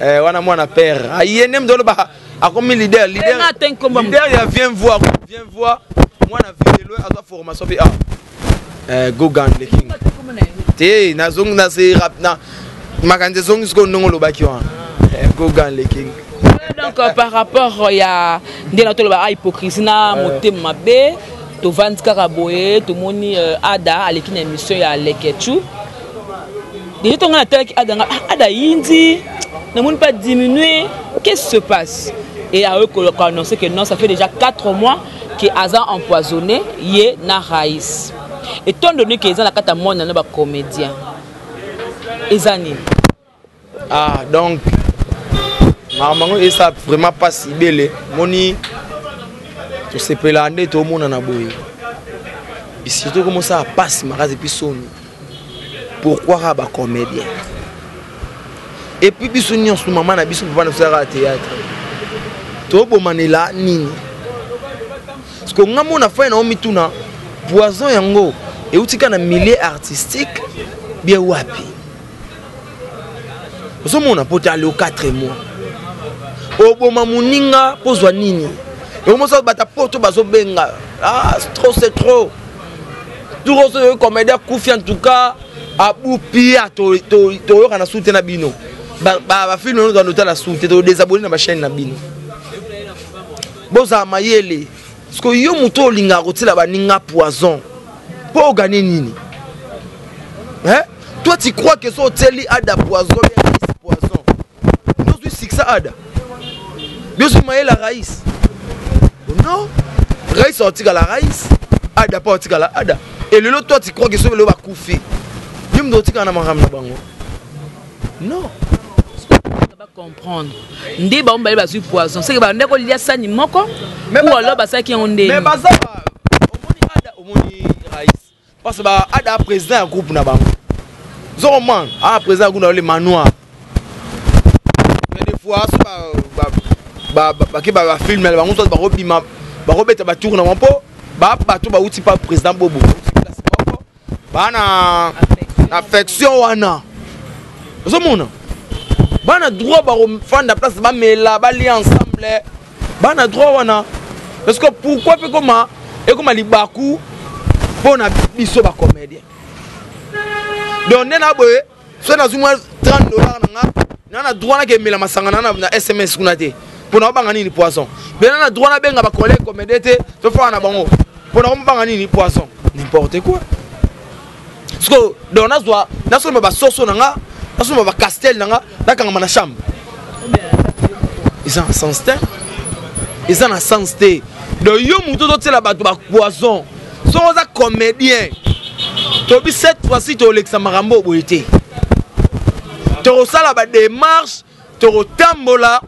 Eh, wana mwana père. Aye nde mdolo ba akomi leader, leader. Leader ya viens voir, viens voir. Mwana vidéo aza formation pe ah. Eh, Gogan le King. Te nazongi na se rap na makanisi ezongi sikoyo ndongo olobaki wana. Eh, Gogan le King. Donc par rapport ya nde na toloba hypocrisie na motema mabe, tovandi kaka boye, tomoni Ada aleki na émission ya Leketchou. Déjà tonga natalaki Ada nga, ah, Ada yindi namoni pas diminuer, qu'est-ce qui se passe? Et aye koannoncer que non, ça fait déjà 4 mois que aza empoisonné ye na Raïs. Étant donné que eza na kati ya monde na ba comédien, eza nini? Ah, donc makambo yango esa vraiment mpasi ibele moni tosepelaka nde tomonana boye, surtout komosala mpasi makasi epi soni. Pourquoi kaka bacomédien? Et puis biso nyonso mama na biso, papa na biso kaka théâtre, tobomanela nini? Parce que nga mona fai na omituna poison yango euti kaka na milieu artistique bien wapi? Ozomona po te aleo 4 mois oboma moninga mpo ozwa nini? Ekomosa bata poto bazobenga, ah, trop c'est trop. Tour oyo comédien akufi, en tout cas abupia, toyoka na su te na bino bafilme oyo totala su te, todésabonner na bachaîne na bino. Bozala mayele, parce que yo moto olingaka kotiela baninga poison mpo ogane nini, hein? Toi, tu crois que so otieli Ada poison, bien Raïs poison, nozwi succès? Ada biozwi mayele ya Raïs? Non, Raïs aotikala Raïs, Ada mpo aotikala Ada. Et lelo toi, tu crois que soki lelo bakufi, yo moto otikala na makambo na bango? Non. Comprendre nde bango mibale bazwi poison, seke bande kolia sani moko ou alors basalaki yango ndeni? Mais baza, omoni Ada, omoni Raïs, parce que ba Ada président ya groupe na bango, ozomona ah président ya groupe na le manoir. Mais des fois so bake bafilme na bango, soit bakobima, bakobeta batour na bango, mpo bato bauti pa président Bobo, bauti place moko, baa na affection wana. Ozomona bana droit bakofanda place, bamela, balia ensemble, bana droit wana. Parce que pourquoi mpe koma ekoma libaku mpo na biso bacomédien? Donc nde na boye, soki nazwi mwa 30 $ na nga, na droit nakemela masanga na SMS kuna te, mpo na obanga nini? Poison. Mpe na droit nabenga bacollègue comédien te, tofaka na bango, mpo na komobanga nini? Poison. N'importe quoi. Parce que donc nazwa, nasomba basoso na nga, nasomba bacastel na nga, nakangama na chambre, eza na sens te, eza na sens te. Donc yo moto ozotiela bato bapoison, soki oza comédien, tobi cette fois-ci tolekisa makambo boye te, tokosala badémarche, tokotambola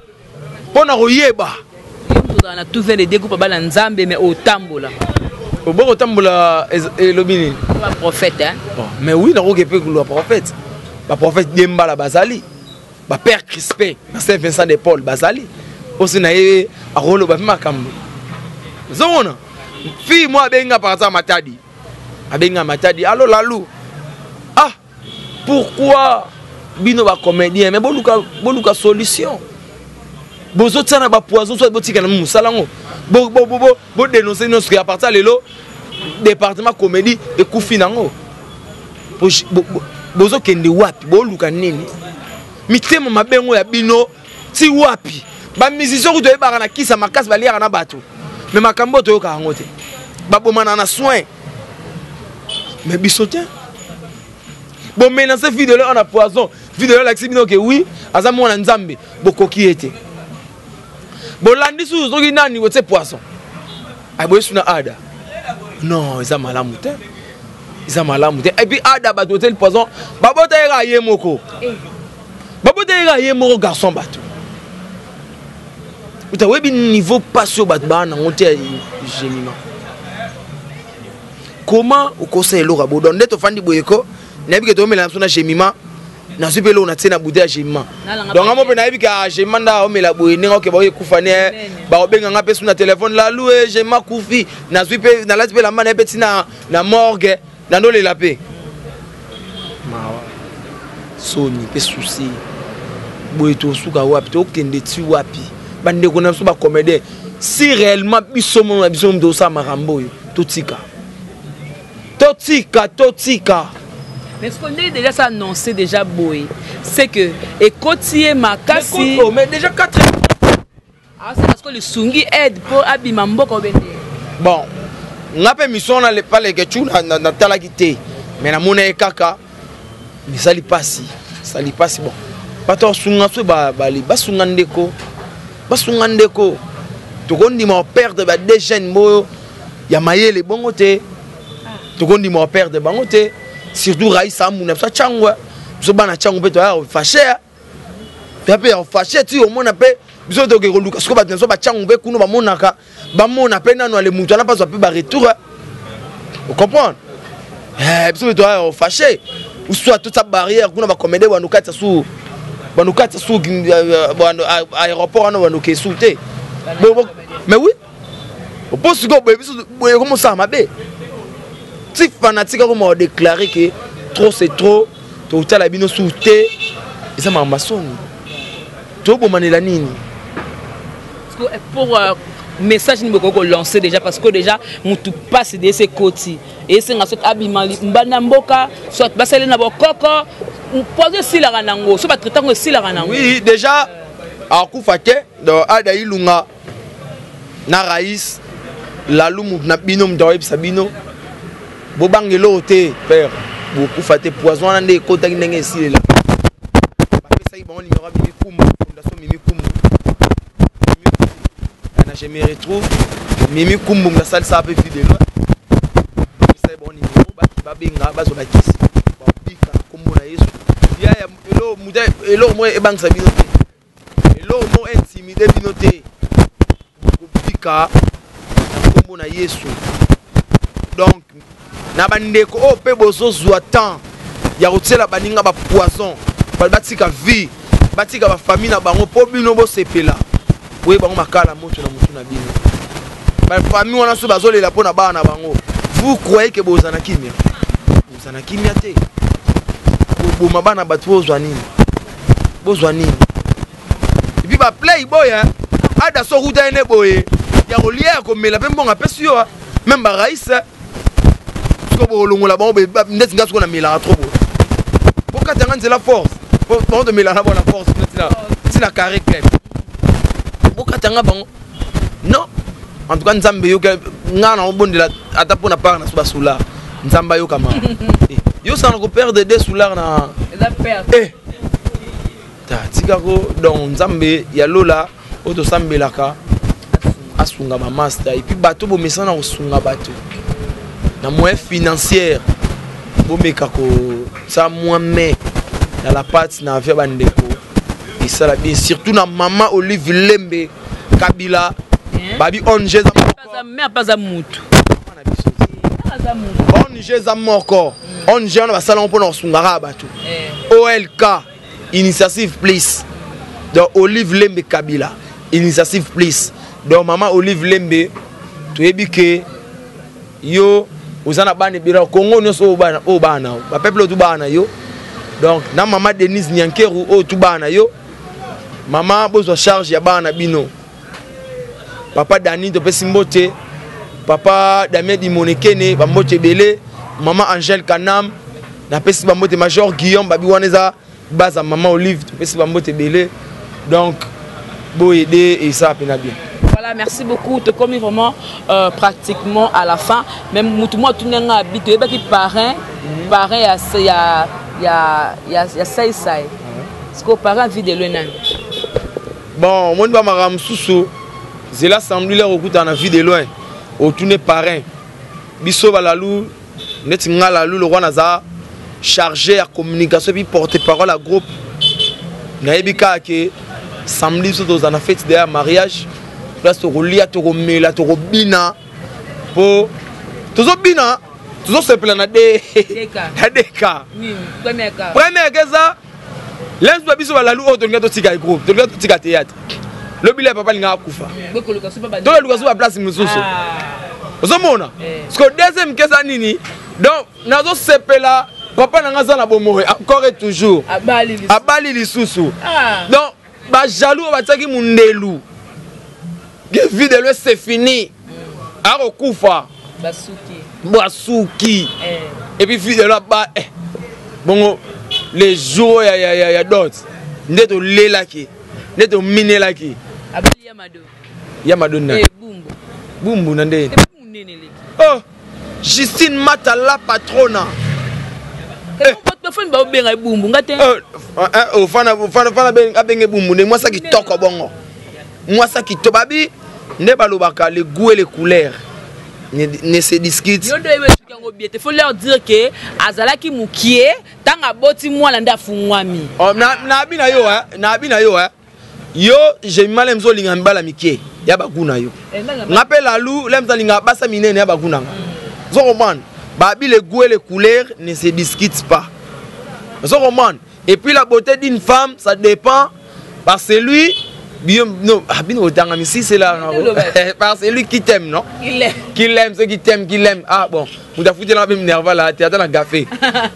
mpo na koyeba. Tozala na tout vient de deux groupe bana Nzambe, mais otambola. Obo kotambola elobi nini? Baprophète, hein? Bon, mais oui, nakoki mpe koloba prophète. Baprophète Dembala bazali, bapère Crispin na Saint Vincent de Paul bazali osi na ye, akoloba mpe makambo. Ozomona fille mo abenga par exemple Matadi, abenga Matadi: "Allo Lalu, ah, pourquoi bino bacomédien, mais boluka, boluka solution, bozotia na bapoison, soit botika na mosala yango, bodénonce nyonso ke à partir ya lelo département comédie ekufi nango. Bozokende wapi? Boluka nini? Mitema mabe yango ya bino ti wapi?" Bamusicien kutu oyebaka na kisa makasi, baliaka na bato, mais makambo oyo toyokaka yango te. Babomana na soin, mais biso te. Bomenace vidéo oyo na poison, vidéo alakisi bino ke oui, aza mwana Nzambe, bokoki ye te. Bolandi susu soki nani botie poison, aboye su na Ada. Non, eza malamu te, eza malamu te. Et puis Ada, bato botieli poison, babota ye kaka ye moko, babota ye kaka ye moko garçon. Bato uta oyebi niveau mpasi oyo bato baa nango te ya gémiment. Comment okosala eloko ya bodo? Nde tofandi boye ko, nayebi ke toomela na biso na gémiment, nazwi mpe eloko natie na bouteille ya gémiment. Donc nga mo mpe nayebi ke gémiment nda omela boye, ndenge oke baoki ekufa ne, bakobenga nga mpe su na telefone: "Lalu e, gémiment kufi." Nazwi mpe nalati mpe lamba na ye mpe ntina na morgue, nandolela mpe mawa. Soni mpe souci. Boye tosuka wapi? Tokende ti wapi? Bandeko na biso bacomédien, si réellement biso mono na biso moto osala makambo oyo, totika, totika, totika. Mais ce qu'on est déjà ça annoncé déjà boye, c'est que ekoti ye makasi. Mais déjà 4. Ah, c'est parce que lisungi aide mpo abima mboka obende. Bon, nga mpe mission wana paleke tu natalaki te, mais namona ye kaka esali mpasi, esali mpasi. Bon, bato basunga so bali basunga ndeko, basunga ndeko. Tokondima operdre ba deux jeunes moyo ya mayele bongo te, tokondima operdre bango te, surtout Raisa Amuna biso Tshangu, biso bana Tshangu mpe toya fâché, toya mpe ya fâché. Ti omona mpe biso toke koluka sikoyo bato na biso batshangu mpe kuna bamonaka, bamona mpe nano ale motu wana mpe azwa mpe baretour, ocomprendre? Biso mpe toya fâché, soit tota barrière kuna, bacomédie bando kati ya su, bando kati ya su aéroport wana, bando kesu te. Mais oui, po sikoyo boye biso boye komosala mabe ti fanatique akoma odéclare ke trop c'est trop, totala bino su te. Eza makambo soni, tobomanela nini? Pour message nini bokoki kolancer déjà? Parce que déjà mutu passe de ese koti esenga, soit abima mbanda mboka, soit basali na bokoko, poison esilaka nango, so batraite yango esilaka nango. Oui, déjà akufa te. Donc Ada Ilunga na Raïs Lalu, mutu na bino, mutu akoyebisa bino, bobanga eloko te, père, bokufa te. Poison wana nde ekotaki ndenge esilela. Bapesaki bango numéro ya Mimi Kumbu, fondation Mimi Kumbu na Je me retrouve. Mimi Kumbu moto asalisaka mpe Vue de Loin. Bapesaki bango numéro, baki babenga, bazwa bakisi, babika na nkombo na Yesu. Yaya, eloko moko ebangisa bino te, eloko moko intimide bino te, bokobika na nkombo na Yesu. Donc na bandeko oyo mpe bozozwa temps ya kotiela baninga bapoison, bato batika vie, batika bafamille na bango mpo bino bosepela, boye bango makala moto na motu na bino. Bafamille wana so bazolela mpo na bana na bango, vous croyez ke boza na kimia? Boza na kimia te. Boboma bana bato, bozwa nini? Bozwa nini? Et puis baplay boy Ada so okuta ye ne boye ya kolia, ya komela mpe mbongo apesi yo, même baraïs siko bolongola bango ndeti nga siko namelaka trop boye, bokatanga nzela force, bango tomelaka na bona force ntina carré club, bokatanga bango. Non, en tout cas Nzambe yoka nga na obondela ata mpona part na so basolar, Nzambe ayokama yo sana koperdre deux solar na ta tikako. Donc Nzambe ya lola oyo tosambelaka asunga bamaster, et puis bato bomesana kosunga bato na moyen financière, bomeka kosala mwa mai na la pate na avia bandeko, esala bien, surtout na mama Olive Lembe Kabila babi ONG eza moko mutu. ONG eza moko, ONG wana basalango mpona kosungaka bato, OLK Initiative Plus. Donc Olive Lembe Kabila Initiative Plus. Donc mama Olive Lembe, toyebi ke yo oza na bana ebele na Congo nyonso oyo bana na bapeuple oyo tu bana na yo. Donc na mama Denise Nyankeru oyo tu bana na yo, mama, bozwa charge ya bana na bino. Papa Dani, topesi mbote. Papa Damien Dimonekene, bambote ebele. Mama Angèle Kanam, napesi bambote. Major Guillaume babi wana eza baza mama Olive, topesi bambote ebele. Donc boyede esala mpena bien. Voilà, merci beaucoup. Tu comme vraiment pratiquement à la fin. Même mutu moi tout nga habite, yeba ki parrain, parrain ya ya ya ya ya sai sai. Ce que parrain Vue de Loin nani? Bon, omoni ba makambo mosusu, zela samedi lere okutana na Vue de Loin, otune parrain. Biso balalu neti nga Lalu lokwa naza chargé ya communication puis porte parole ya groupe, nayebi kaka ke samedi biso tozala na fête de ya mariage, place tokolia, tokomela, tokobina, mpo tozobina, tozosepela na de na deka. Première ke eza lensu ba biso balalu oyo tolinga totika groupe, tolinga totika théâtre. Lobi la papa alingaka akufa, toluka so baplace mosusu, ozomona. Parce que deuxième ke eza nini? Donc nazosepela. Papa na nga aza na bomoi encore et toujours. Abali lisusu. Ah. Donc ba jaloux oyo batiaki mundelu ke vie de lui c'est fini. Akokufa. Basuki. Basuki. Eh. Et puis vie de lui ba eh. Bongo les jours ya ya ya, ya dot nde tolelaki nde tominelaki. Abali ya mado. Ya mado na. Eh, bumbu. Bumbu na nde. Eh, oh. Justine Mata la patrona. Eh. Bafani baobenga ebumbu nga te. Eh, eh, ofana ofana ofana abenge bumbu nde mwasa kitoko bongo. Mwasa kitoko babi nde balobaka le goût et les couleurs ne, ne se discute. Yo nde oyebi yango bien te. Faut leur dire que azalaki mukie ntango aboti mwana nde afungwami. Oh, na na bi na yo hein, na bi na yo hein. Yo Jemima lemzo olinga mibala mike ya bagu na yo. Eh, nga mpe lalu lemzo alinga basa minene ya bagu na nga. Ozo comprendre? Babi le goût et les couleurs ne se discutent pas. Ozo comprendre? Et puis la beauté d'une femme, ça dépend par celui bio non ah bino otanga misisi la par celui qui t'aime non qui l'aime ceux qui t'aiment qui l'aime ah bon moto afutela mpe minerva la te ata na gafe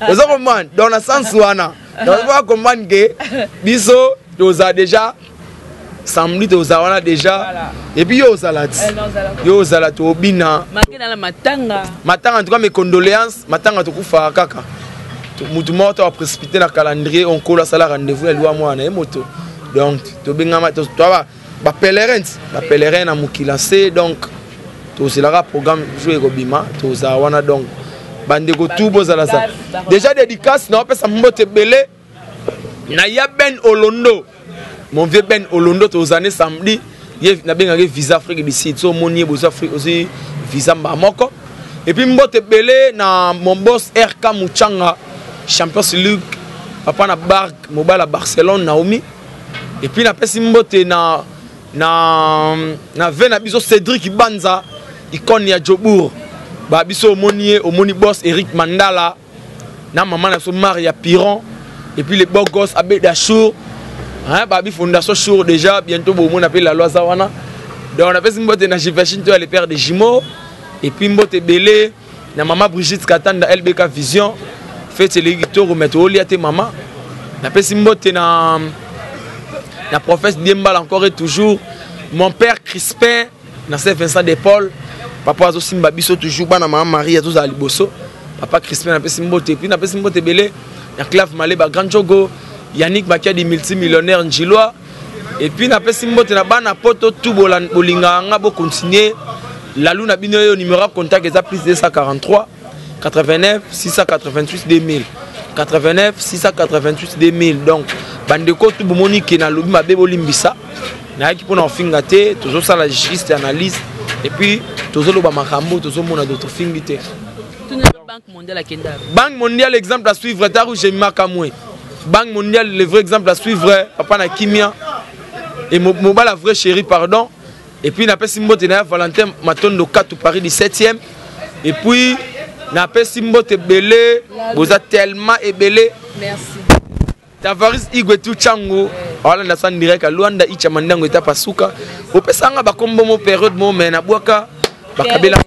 ozo comprendre donc na sens wana donc faut comprendre que biso toza déjà samedi toza wana déjà et puis yo ozala ti eh, yo ozala tobina matanga matanga en tout cas mes condoléances matanga tokufaka kaka mutu moko to aprécipité na calendrier onkolo asala rendez-vous ya liwa mwana ye moto donc tobengama toa bapèlerin bapèlerin na mokili se donc tozelaka programme jour ekobima tozala wana donc bandeko tout bozala sa déjà dédicace naopesa mbote ebele na ya ben olondo mon vieux ben olondo tozane samedi ye nabengaki visa afrique du sud so omoni ye bozwi afrique ozwi visa mbaa moko epuis mbote ebele na mon boss rk muchanga champions league papa na bark mobala barcelone naomi epuis napesi mbote na na na ve na biso Cédric Banza icône ya Jobourg ba biso omoni ye omoni boss Eric Mandala na maman na biso Maria Piron et puis les beaux gosses Abeda Chour hein ba bi fondation Chour déjà bientôt bomona pe la loi za wana donc on appelle mbote na Jivachine toi le père de jumeaux et puis mbote belé na mama Brigitte Katanda LBK Vision fete eleki kitoko mais tolia te mama napesi mbote na na prophète Diembala encore et toujours mon père Crispin na Saint Vincent de Paul papa azosimba biso toujours bana mama Marie azozala liboso papa Crispin napesi mbote puis napesi mbote ebele na Clave Maleba Grand Jogo Yannick Makiadi multimillionnaire Njilois Et puis napesi mbote na bana poto tout bolingaka nga bo continuer lalu na bino oyo numéro ya contact eza plus 243 89 688 2000 89 688 2000 donc bandeko tout bomoni ke nalobi mabe bolimbisa nayaki mpona kofinga te tozosala juste analyse et puis tozoloba makambo tozomona do tofingi te. Banque mondiale akenda. Banque mondiale exemple à suivre taru Jemima Kamwe. Banque mondiale le vrai exemple à suivre papa na kimia et mobala vrai chéri pardon. Et puis napesi mbote na Valentin Matondo Katu Paris 17e. Et puis napesi mbote ebele boza tellement ebele. Merci. Tavares Igwe tu chango awalanda san direct à Luanda icha mandango eta pasuka opesa nga bakombo mo période mo mais na bwaka bakabela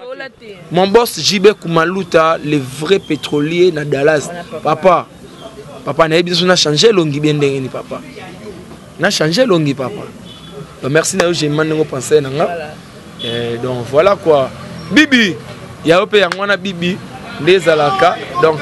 mon boss JB Kumaluta le vrai pétrolier na Dallas papa papa nayebi biso na changer elongi bien ndenge ni papa na changer elongi papa donc merci na yo jema ndenge opense na nga eh, donc voilà quoi bibi ya yo mpe yango wana bibi nde ezalaka donc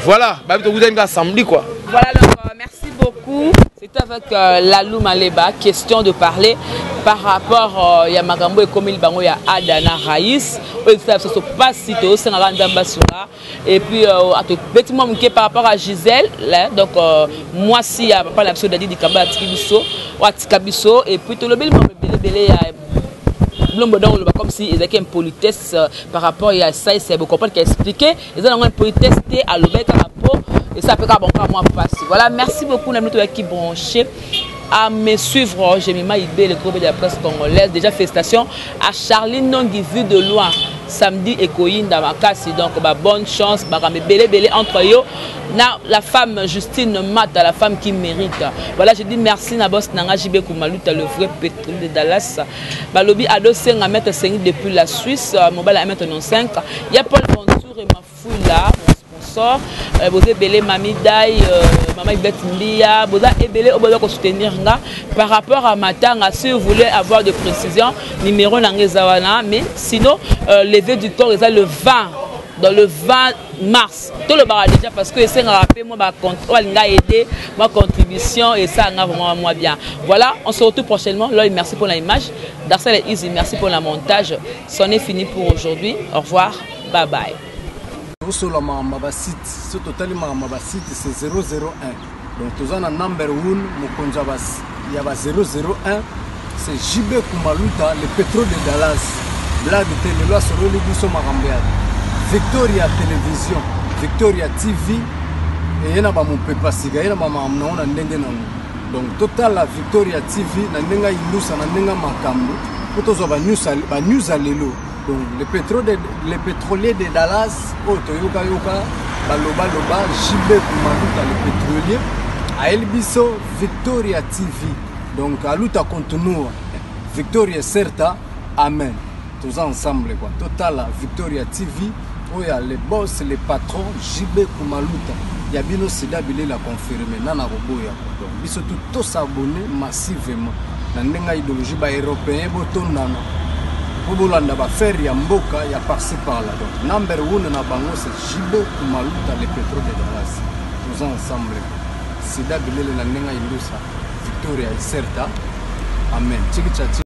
voilà babi tokutani kaka samedi quoi. Voilà donc merci beaucoup. C'était avec Lalou Maleba, question de parler par rapport ya makambo ekomeli bango ya Ada na Raïs. Oyo esala biso pasi tosengaka Nzambe asunga. Et puis atobeti mwa moke par rapport à Gisèle, là, donc mwasi ya papa na biso Dadi Dikamba atiki biso, oyo atika biso et puis tolobeli mambo ebele ebele ya bilombo donc oloba comme si ezalaki impolitesse par rapport ya saisi ya bocomprendre ka expliquer eza nango impolitesse te alobaki kaka po esa mpe kaka bango kaka mwa mpasi. Voilà, merci beaucoup na bino toyaki branché à me suivre. Jemima Ibé, le groupe de la presse congolaise. Déjà félicitations à Charline Nongi vu de loin samedi et Koyinda Makasi. Donc bah, bonne chance, bah, belé belé entre yo na la femme Justine Mata, la femme qui mérite. Voilà, je dis merci na boss Nanga JB Kumaluta, le vrai pétrolier de Dallas. Balobi Ado Senga maître Sengi depuis la Suisse, mobile 1m95. Il y a Paul Ventour et Mafoula, mon consort. Boza ebele, Mami Dai, Mama Ibet Mbia, boza ebele oyo boza kosoutenir nga par rapport à matanga. Si vous voulez avoir de précisions, numéro na nga eza wana. Mais sinon, levée du corps eza le 20, dans le 20 mars. Tolobaka déjà parce que esengaka mpe mwa oyo alinga aider, mwa contribution esalanga vraiment mwa bien. Voilà, on se retrouve prochainement. Loy, merci pour l'image. Darcel et Easy, merci pour la montage. C'en est fini pour aujourd'hui. Au revoir, bye bye. Osola makambo ya basite. So totali makambo ya basite, c'est 001. Donc toza na number 1, mokonzi ya ba 001, c'est JB Kumaluta, le pétrole de Dallas. Blague te, lelo asololi biso makambo ya Victoria Télévision, Victoria TV. Eye na bamopepa sika, ye na bamakambo nango na ndenge nango. Donc totala Victoria TV na ndenge ayindusa, na ndenge makambo, mpo tozwa banews ya lelo. Donc le pétrolier de Dallas oyo toyokayoka balobaloba, JB Kumaluta le pétrolier ayeli biso Victoria TV. Donc a luta continua, victoria certa, amen. Toza ensemble quoi. Totala Victoria TV oyo ya le boss, le patron JB Kumaluta ya bino, sida bilela confirme nana koboya. Donc biso tu tos'abonner massivement na ndenge ya idéologie. Baeuropéen botondana mpo bolanda baaffaire ya mboka ya par-ci par-là. Donc number one na bango, c'est JB Kumaluta, le pétrole de Dallas. Toza ensemble, sida bilele na ndenge ya indusa, victoria certa, amen. Chikicha.